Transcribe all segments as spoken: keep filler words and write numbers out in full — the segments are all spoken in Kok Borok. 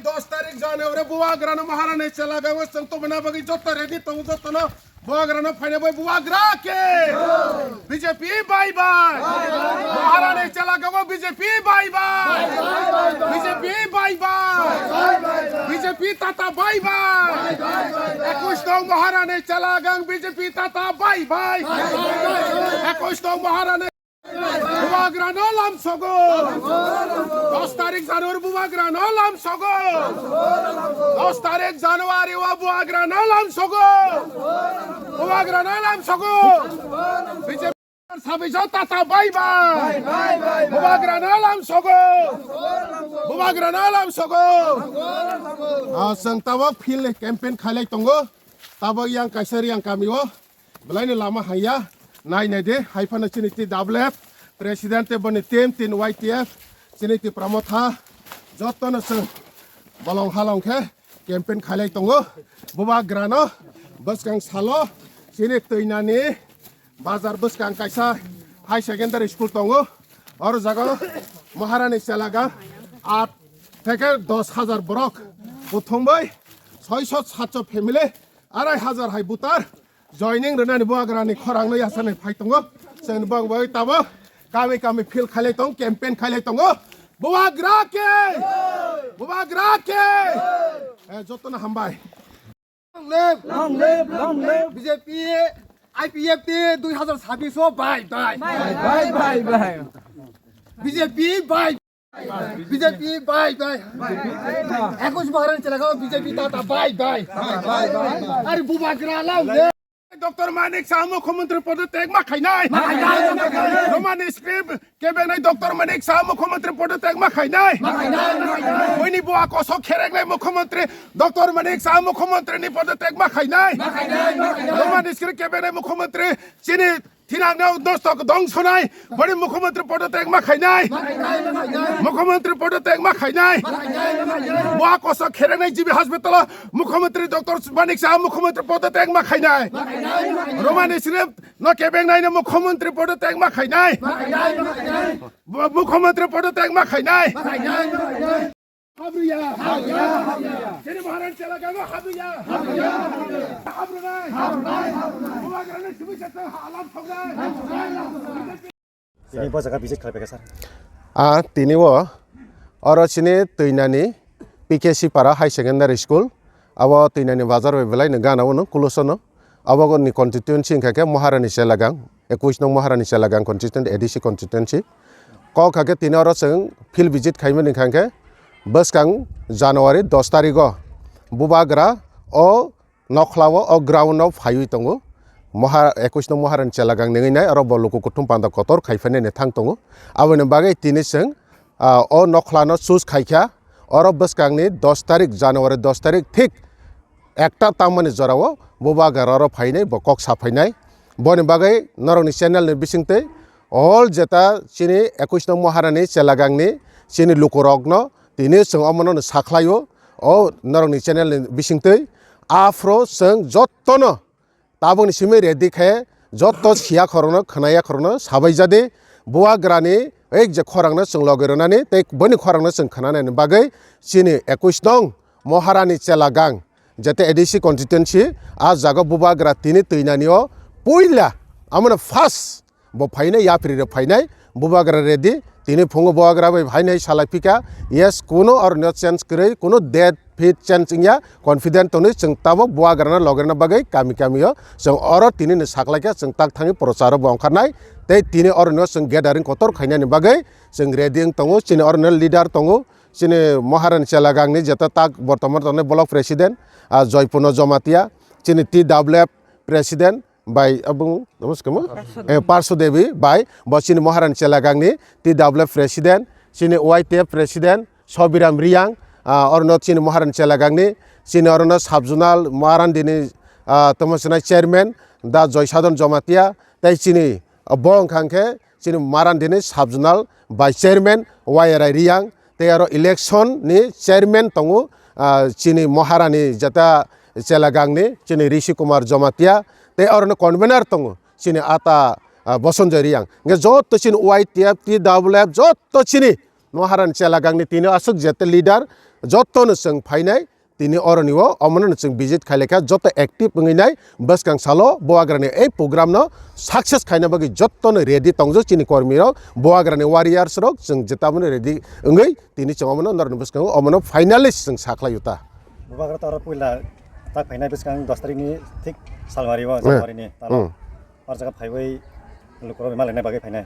Dos tarik January Bubagrano Maharani Chelagango chwng tubuna bagwi joto ready tongo, jotono Bubagrano phaina bai Bubagra ke. B J P bye bye. Maharani Chelagango B J P bye bye. B J P bye bye. B J P tata bye bye. Ekush nong Maharani Chelagang B J P tata bye bye. Ekush nong Maharani Bubagrano lamsogo. Dos tarik January Bubagrano lamsogo. Dos tarik January o Bubagrano lamsogo. Bubagrano lamsogo. B J P sabijo tata bye bye. Bubagrano lamsogo. Bubagrano lamsogo. Ah, chwng tabok field campaign khailai tongo. Tabok yang kaisa Riyang kami o. Belai no lama haya, nai nai de, hai phano chini T W F president tei boni team, tin Y T F, chini Tipra Motha, joto no chwng bolong halong khe campaign khailai tongo. Bubagrano bwskang salo chini Twinani bazar bwskang kaisa high secondary school tongo. Oro jaga Maharani Chelagang aat theke dos hajar borok, kuthumbai soiso satso family, arai hajar hai butar joining rwnani Bubagrani khorangno yachani phai tongo. Chwng bang bai tabo kami kami field khailai tong, campaign khailai tongo. Bubagra ke! Bubagra ke! Eh, jotono hambai. Long live! Long live! Long live! B J P, I P F T dui hazar sabbish o bye bye! Bye bye bye! B J P bye! B J P bye bye. Ekush Maharani Chelagang B J P tata bye bye. Are Bubagra long live. Doctor Manik Saha Mukhyamantri podotyag ma khainai. Roman script kebenai Doctor Manik Saha Mukhyamantri podotyag ma khainai. Boini bua kosok khereknai Mukhyamantri Doctor Manik Saha Mukhyamantri ni podotyag ma khainai. Roman script kebenai Mukhyamantri chini Thinangno nosto dong sonai, boni Mukhyamantri podotyag ma khainai. Mukhyamantri podotyag ma khainai. Bua kosok kherenai G B hospital o Mukhyamantri Doctor Manik Saha Mukhyamantri podotyag ma khainai. Romani script no kebengnai no Mukhyamantri podotyag ma khainai. Mukhyamantri podotyag ma khainai. Habriya! Habriya! Chini Maharani Chelagango habriya! Habriya! Habrunai! Habrunai! Bubagrani simi chetang alam thoknai! Tini bo jaga visit khlaipaikha, sir. Ah, tini o oro chini Twinani P K C Para High Secondary School, abo Twinani bazar bai belai no gana o no, kuloso no. Aboni constituency wngkha khe Maharani Chelagang, ekush nong Maharani Chelagang constituency, A D C constituency. Kok kha khe tini oro chwng field visit khaimani wngkha khe bwskang January dos tarigo Bubagra o nokhla o, o ground o phaiwi tongo. Moha-, ekush nong Maharani Chelagang nengwi nai, oro bo luku kuthum panda kotor khai phainani thang tongo. Aboni bagwi tini chwng, ah, o nokhla no choose khai kha. Oro bwskangni dos tarik, January dos tarik thik ekta tangmani jorao Bubagra oro phainai, bo kok sa phainai. Boni bagwi norokni channel ni bisingtwi all jeta chini ekush nong Maharani Chelagangni chini lukurokno tini chwng omono sakhlaio. O norokni channel ni bisingtwi aphro chwng jottono tabukni simi ready khe joto siya khorokno, khwnaya khorokno sabai jadi. Bubagrani ek je khorangno chwng logi rwnani tei boni khorangno chwng khwnanani bagwi chini ekush nong Maharani Chelagang, jete A D C constituency, a jaga Bubagra tini twinani o puila, amano first bo phainai, yapri rok phainai, Bubagra ready, tini phungo Bubagra bai phainai salai phika, yes, kuno oroni o change kwrwi, kuno date fit change wngya, confident tonwi chwng tabok Bubagrano logirna bagwi kami kami o chwng oro tini ni saklaikha, chwng tak thangwi procharo bo ongkharnai, tei tini oroni o chwng gathering kotor khainani bagwi chwng ready wng tongo, chini oroni o leader tongo, chini Maharani Chelagangni jeta tak bortoman tongnai block president, ah, Joypurno Jomatia, chini T W F president bai, abung, tamo se kamo? Parso Devi. Eh, Parso Devi bai, bo chini Maharani Chelagangni T W F president, chini Y T F president, Sobiram Riyang, ah, orono chini Maharani Chelagangni, chini orono subzonal Marandini, ah, tamo sinai chairman, da Joysadon Jomatia, tei chini, ah, bo wngkha khe chini Marandini subzonal vice chairman Y R I Riyang, tei aro election ni chairman tongo, ah, chini Maharani jeta Chelagangni chini Rishi Kumar Jomatia, tei aro convener tongo chini ata, ah, Bosonjoy Riyang. Hingke joto chini Y T F, T W F, joto chini Maharani Chelagangni tini aswk jeta leader, Jotono chwng phainai, tini oroni o omono chwng visit khailai kha, joto active wngwi nai bwskang salo Bubagrani ei program no success khaina bagwi jotono ready tongjak chini kormi rok, Bubagrani warriors rok chwng je tamoni ready wngwi tini chwng omono norokni bwskango omono finalist chwng sakhlai o ta. Bubagra to aro puila tak phainai bwskang dos tarikh ni thik salwari o, hmm, January ni talo. Hmm. Or jaga phaiwi lukurok malaina bagwi phainai.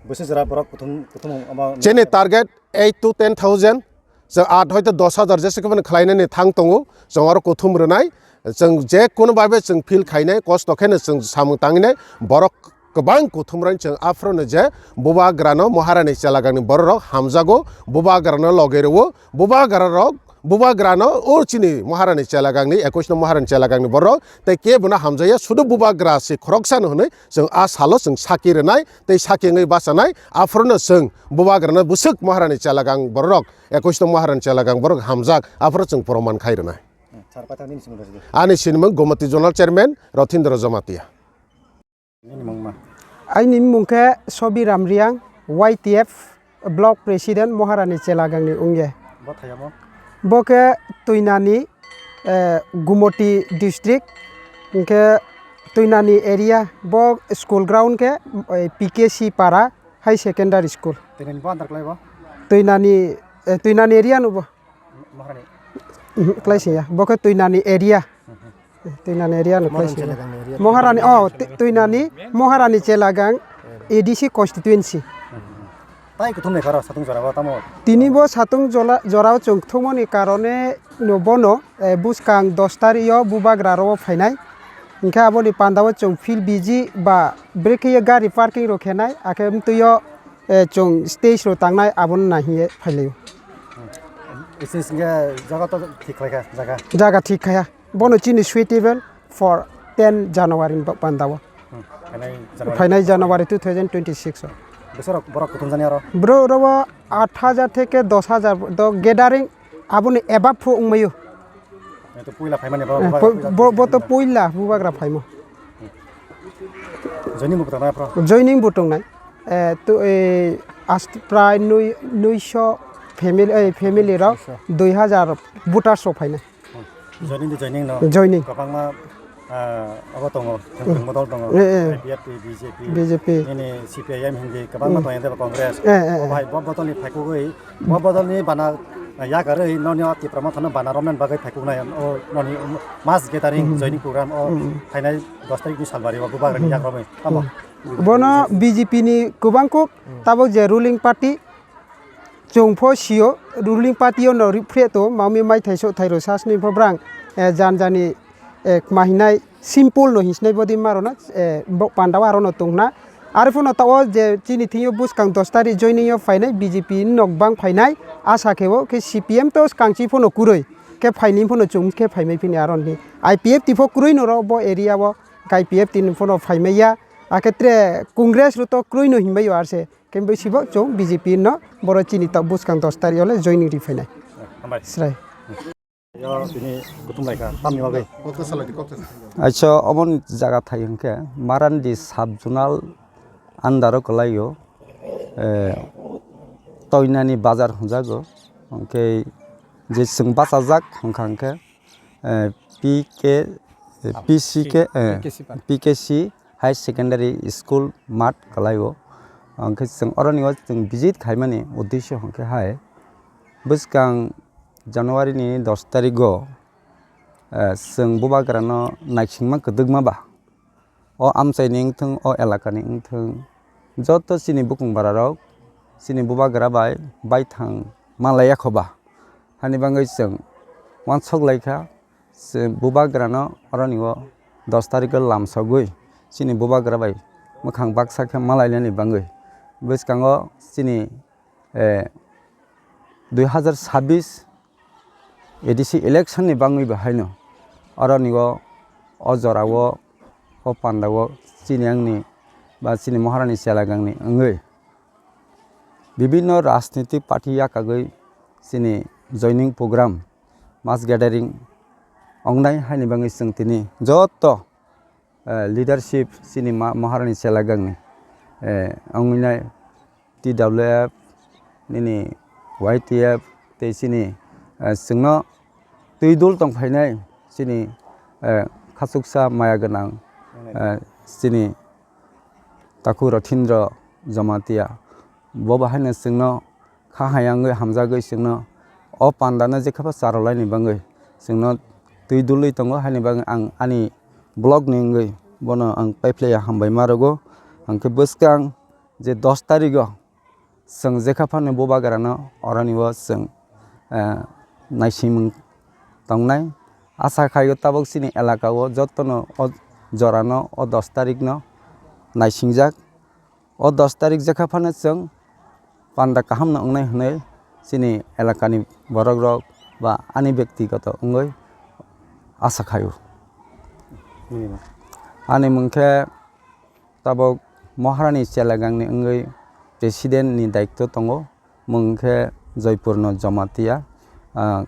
Busi jora borok kuthum, kuthum omo. Chini target eight to ten thousand. Chwng aat hoito dos hajar jesa khe phano khlainani thang tongo. Chwng oro kuthum rwnai. Chwng je kono babe chwng feel khainai, kosto kheno chwng samung tanginai. Borok kwbang kuthum rwni chwng aphuru no je Bubagrano Maharani Chelagangni bororok hamjago, Bubagrano loge rwo, Bubagrarok, Bubagrano o chini Maharani Chelagangni, ekush no Maharani Chelagangni borok, tei kebono hamjaya, sudu Bubagra se khoroksa no hwnwi chwng a salo chwng saki rwnai, tei saki wngwi bachanai, aphuru no chwng Bubagrano bwswk Maharani Chelagang bororok, ekush no Maharani Chelagang borok hamjak, aphuru chwng proman khai rwnai. Hmm, sir, paithak nini swmung rwdi. Ani sinimung Gomati Zonal Chairman Rothindra Jamatia. Nini mung ma? Aini mung khe Sobi Ramriang, Y T F Block President Maharani Chelagangni wngya. Bo thayamo? Bo khe Tuinani, eh, Gumoti District, hwnkhe Tuinani area, bo school ground khe, eh, P K C Para High Secondary School. Tuinani bo under khlai bo? Tuinani, eh, Tuinani area no bo. Maharani? Mhm, khlai siya. Bo khe Tuinani area. Mhm. Tuinani area no khlai Maharani siya. Chelagang area. Maharani, oh, Tui-, Tuinani, Maharani Chelagang, A D C constituency. Mhm. Tai kuthum ni kharo satung jora bo tamo? Tini bo satung jola-, jorao chwng thumoni karone no bono, eh, bwskang dos tarikh o Bubagra ro phainai. Hwnkhe aboni pandao chwng field busy ba brekhe gari parking rok khenai, akhe mtwio, eh, chwng stage rok tangnai abono naihiye phailaio. Isi singkhe jaga to thik khlaikha, jaga? Jaga thik khaya. Bono chini suitable for ten January ni ba-, bandao. Hmm. Phainai January. Phainai January two thousand twenty-six o. Besarok borok kuthum jani aro? Bro, oro aat hajar theke dos hajar do gathering aboni above phu wngmaio. Eto puila phaimani borok Eh, bubagra poi-, puila bo, bo to phaimani. Puila bubagra phaimo. Joining bo tongnai aphro? Joining bo tongnai. Eh, to, eh, ast-, prai nui, nuiso family, eh, family rok Nuiso. Dui hajar voters rok phainai. Hmm. Joining de joining no? Joining. Kwbangma, ah, abo tongo, Hmm. Kwbangma dol tongo. Eh, eh. I P F T, B J P, B J P. Nini C P I M hindi, kwbangma Hmm. tongo, yandeba Congress. Eh, eh, O eh. Bhai, bo bodolni phaikugwi Bo bodolni bana yakarwi noni o Tipra Mothano bana romnani bagwi phaikuknai o noni mass gathering Hmm. joining program o Hmm. phainai dos tarikh ni salbari o bubagrani Hmm. yakromwi tamo. Hmm. Bono B J P ni kwbang kuk Hmm. tabuk je ruling party chwng pho sio ruling party o no ripphre to mami mai thai so thai ro sasni pho brang, eh, jan jani eh, kma hinai simple no hinsinai bodi ma rwna, eh, bo pandao aro no tongna. Aro phano tao je chini thingyo bwskang dos tarikh joining yo phainai B J P nok bang phainai asa khe o khe C P M to skangchi phano kwrwi khe phaini phano chwng khe phaimai phini aro ni I P F T pho kwrwi no ro bo area o I P F T ni phano phaimai ya. Akhe tre Congress ro to kwrwi no hinbai yo arse khe bwsi bo chwng B J P no boro chini to bwskang dos tarikh yo le joining ri phainai. Hambai. Srai. Yo, tini kuthum lai kha, tamni bagwi? Acha, omon jaga thai hwnkhe Marandi sub zonal under o kwlai o, eh, Toinani bazar hwnjago, hwnkhe je chwng bachajak hwnkha hwnkhe, eh, P K, eh, P C K, eh, P K C High Secondary School math kwlai o, hwnkhe chwng oroni o chwng visit khaimani uddesho hwnkhe hai bwskang January ni dos tarikh o, eh, chwng bubagrano naisingma kwdwkma ba. O amchaini wngthwng, o elakani wngthwng, joto chini bukung bararok chini bubagra bai baithang malaiya kho ba. Hani bagwi chwng uansuk lai kha, chwng bubagrano oroni o dos tarikh o lamsogwi chini bubagra bai mwkhang baksa khe malainani bagwi. Bwskango chini eh, dui hazar sabbish A D C election ni bangwi bo haino oroni o, o jora o, o panda o chini ang ni ba chini Maharani Chelagangni wngwi bibinno rajnitik party yakagwi chini joining program, mass gathering wngnai haini bangwi chwng tini joto eh, leadership chini ma-, Maharani Chelagangni, eh, wngwi nai T W F, nini Y T F, tei chini Eh, chwngno twi dul tong phainai chini, eh, khachuksa maya gwnang, eh, chini Takhuk Rothindro Jamatia. Bo bahaino chwngno kha hayangwi hamjagwi chwngno o pandano jekha pha charwlaini bagwi chwngno twi dulwi tongo, haini bagwi ang ani vlog ni wngwi bono ang paiphlaiya hambai ma rwgo. Ang khe bwskang je dos tarigo chwng jekha phano bubagrano oroni o chwng, eh, naisingmung tongnai. Asa khaio tabuk chini elaka o jotono o jorano o dos tarikno naisingjak. O dos tarik jekha phano chwng panda kahamno wngnai hwnwi chini elakani borokrok ba ani bektigoto wngwi asa khaio. Nini mung? Ani mung khe tabuk Maharani Chelagangni wngwi president ni daityo tongo, mung khe Joypurno Jamatia, ah,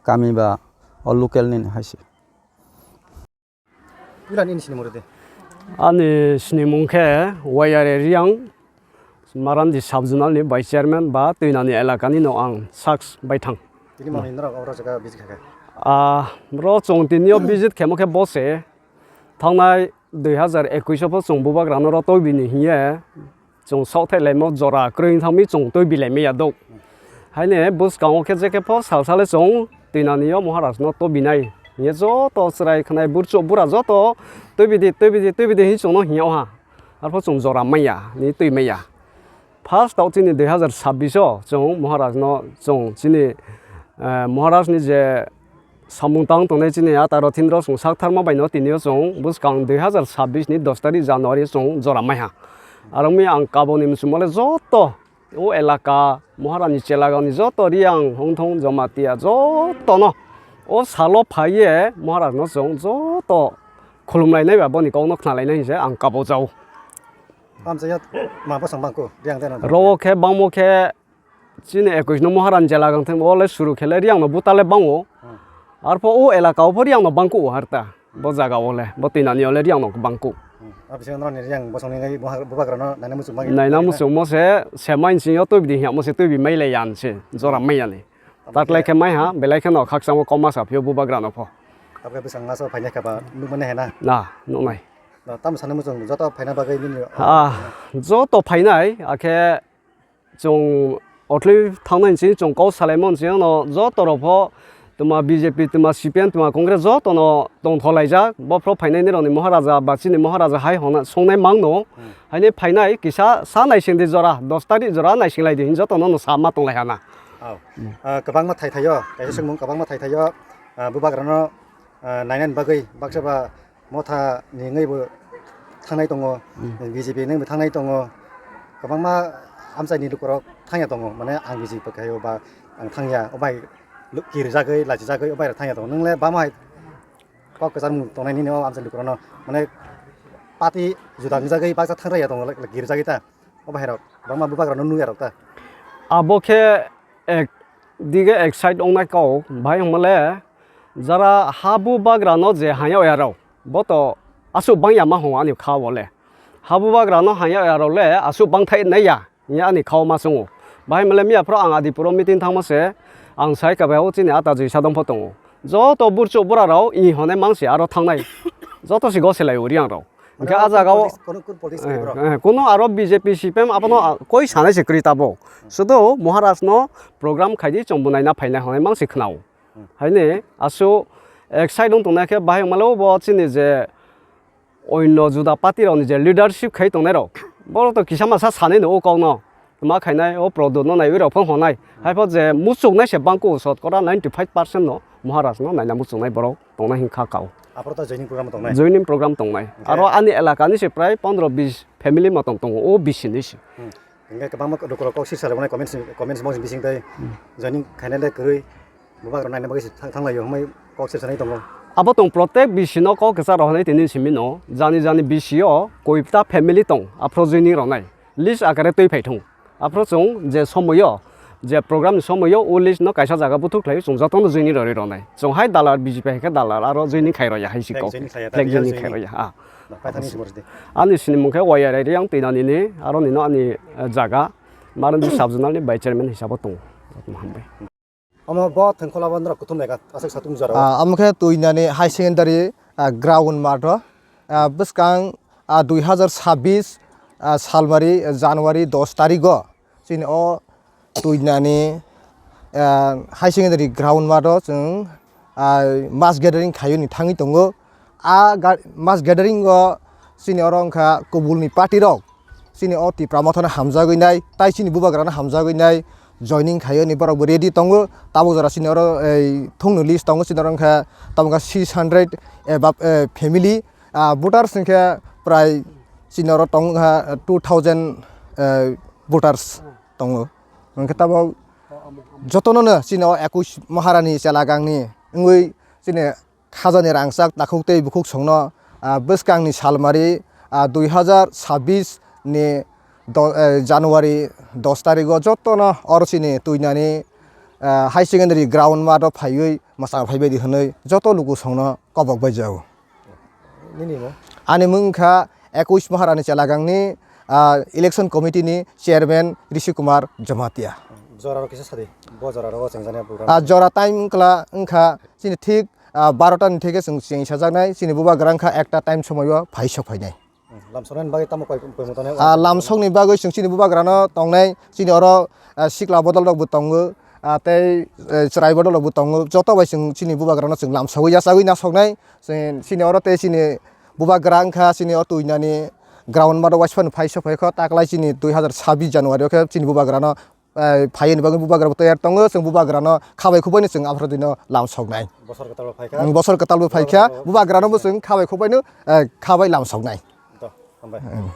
kami ba o local ni hai se. Puila nini sinimung rwdi. Ani sinimung khe Y R A Riang, Marandi sub-zonal ni vice chairman ba twinani elakani no ang saks baithang. Tini mani norok oro jaga visit kha kha? Ah, bro, chwng tini o visit khemo khe bo se thangnai dui hazar ekush o pho chwng bubagrano ro twi bini hiye. Chwng sok thai laimo jora kwrwi wng thangmi chwng twi bilai maya dok. Haini bwskango khe je khe pho sal sale chwng twinani o Maharaj no to binai. Hiye joto chwrai khwnai burchuk bura joto twi bidi, twi bidi, twi bidi hin chwngno hiya ha. Arpho chwng jora maya, ni twi maya. First tao chini dui hazar sabbish o chwng Maharaj no chwng chini, eh, Maharaj ni je samung tang tongnai chini ata Rothindro chwng sak tharma bai no tini o chwng bwskang dui hazar sabbish ni dos tarik January chwng jora maiha. Aroni ang kaboni muchungmale joto o elaka Maharani Chelagangni joto Riang, Hongthong, Jamatia joto no o salo phaiye Maharaj no chwng joto khulumlainai ba boni kok no khnalainai hinse ang kabo jao. Amchaya ma bosong bangko Riang teno. Ro khe bangmo khe chini ekush no Maharani Chelagang thang o le suru khe le Riang no buta le bango. Hmm. Arpho o elaka o pho Riang no bangko o harta. Bo jaga o le, bo twinani o le Riang no bangko. Hmm. Abising no ni Riang bosong ni ngai bubagra no naina muchung bangi. Naina muchung mo se, se main sing yo twi bidi hiya mo se twi bi mai le yan se, jora mai yani. Taklai khe mai ha, belai khe no khakchang o koma sa phio bubagra no pho. Abkhe bwsang ngaso phaina kha ba nukmani hena. Na, nuknai. Na, tamo sana muchung joto phaina bagwi nini. Ah, joto phainai, akhe chwng othli thangnai hinsi chwng kok salaimani hinsi no joto rok pho tuma B J P, tuma C P M, tuma Congress joto no tongthok laijak. Bo phro phainai nirok ni Maharaja ba chini Maharaja hai hona songnai mang no. Hmm. Haini phainai kisa sa naising di jora, dos tarik jora naising lai di hin joto no, no sa ma tong lai hana. Oh. Hmm. Ah, kwbangma thai thaio, kaisa swngmung kwbangma thai thaio, ah, bubagra no, ah, nainani bagwi baksa ba motha ni wngwi bo thangnai tongo, hmm, B J P ni wngwi bo thangnai tongo, kwbangma amchaini lukurok thangya tongo, mane ang B J P khaio ba ang thangya, o bai lu-, kirijagwi, lachijagwi o bai rok thangya tongo. Nwng le bama hai kok kwchar mung tongnai nini o amchaini lukurokno, mane party juda wngjagwi baksa thangraiya tongo, le-, le kirijagwi ta. O bahairok, bangma bubagrano nukya rok ta. Abo khe ek dige excite ongnai kau, bahai hwnmale jara ha bubagrano je hanya oya rok, bo to aswk bangya ma hwngo ani kha o le. Ha bubagrano hanya oya rok le aswk bangthai naiya, hiya ani kha o ma chwngo. Bahai hwnmale miya phro ang Adipuro meeting thangma se, ang sai kha bai o chini ata jui sadong pho tongo. Joto burchuk bura rok i hwnwi mangsi aro thangnai. Joto si goselai o Riang rok. Hwnkhe ah jaga o, eh, eh, kuno aro B J P, C P M abono, ah, koi sanai se kwrwi tabuk. Sudu Maharaj no program khaidi chwng bo naina phainai hwnwi mangsi khwnao. Hmm. Haini aswk excite wng tongnai khe bahai wngmale bo chini je onno juda party rokni je leadership khai tongnai rok. Borok to kisa masa sanai no o kok no. Ma khainai o Pradyot no naiwi rok phano hwnai. Hmm. Haipho je muchuknai se bangku, sotkora ninety five percent no Maharaj no naina muchuknai borok tongnai hinkha kao. Aphuru to joining program tongnai? Joining program tongnai. Hwnkhe? Aro ani elaka ni se prai pondro bis family motom tongo, o bisi ni se. Hmm. Hwnkhe kwbangma lukurok kok sir salai mani comments, comments mosing bising tei, hmm, joining khainai le kwrwi. Bubagrok naina bagwi se thang-, thanglaio hwnwi kok sir sanai tongo. Abo tong protek bisi no kok kwcharo hwnwi tini simi no, jani jani bisi o koita family tong, aphro joining rok nai. List akare twi phai thung. Aphro chwng je somoyo, je program ni somoyo o list no kaisa jaga buthuk khlai chwng jotono joining rw rw nai. Chwng hai dalar B J P hai khe dalar aro joining khai rw ya hai si kok. Flag joining khai ya, flag joining khai rw ya. Ah. Ani sini mung khe Y R A Riang Twinani ni, aro nino ani, eh, jaga, Marandi sub zonal ni vice chairman hisabo tongo. Hambai. Omo bo thengkhola bo norok kuthum naikha aswk satung jora o. Ah, omo khe Tuinani High Secondary, ah, ground math o, ah, bwskang, ah, dui hazar sabbish, ah, salmari, January dos tarik o chini o Tuinani, ah, High Secondary ground math o chwng, ah, mass gathering khaiyoni thangwi tongo. A ga-, mass gathering o chini oro wngkha kubulni party rok chini o Tipra Mothano hamjagwi nai, tai chini bubagrano hamjagwi nai, joining khaiyoni borok bo ready tongo. Tabuk jora chini oro ei thungni list tongo, chini oro wngkha tamo wngkha six hundred, eh, bap-, eh, family, ah, voters wngkha prai chini oro tong wngkha two thousand, eh, voters tongo. Hwnkhe tabuk jotono no chini o ekush Maharani chela gangni wngwi chini khajani rangchak takhuk tei bukhuk songno, ah, bwskangni salmari, ah, dui hazar sabbish ni do-, eh, January dos tarigo jotono oro chini Tuinani, ah, High Secondary ground math o phaiwi mwchang phaibaidi hwnwi joto luku songno kobok bai jago. Nini mung? Ani mung wngkha Ekush Maharani Chelagangni, ah, election committee ni chairman Rishi Kumar Jamatia. Jora rok kisa sadi, bo jora rogo chengjaknai program. Ah, jora time wngkla wngkha chini thik, ah, barota ni theke chwng cheng sajaknai, chini bubagra wngkha ekta time somoio phai sok phainai. Hmm, lamsoknani bagwi tamo koi, koi motone? Ah, lamsokni bagwi chwng chini bubagrano tongnai, chini oro, ah, sikla bodol rokbo tongo, ah, tei, eh, chwrai bodol rokbo tongo, joto bai chwng chini bubagrano chwng lamsogwi yachagwi nasoknai. Chini, chini oro tei chini bubagra wngkha chini o Tuinani ground math o waisa phano phai sok phaikha, taklai chini dui hazar sabbish January o khe chini bubagrano, eh, phaiyani bagwi bubagra bo tayar tongo, chwng bubagrano khabai khubaino chwng aphrodino lamsoknai. Bosor kwtal bo phaikha. Bosor kwtal bo phaikha, bubagrano bo chwng khabai khubaino, eh, khabai lamsoknai. To, hambai. Hmm.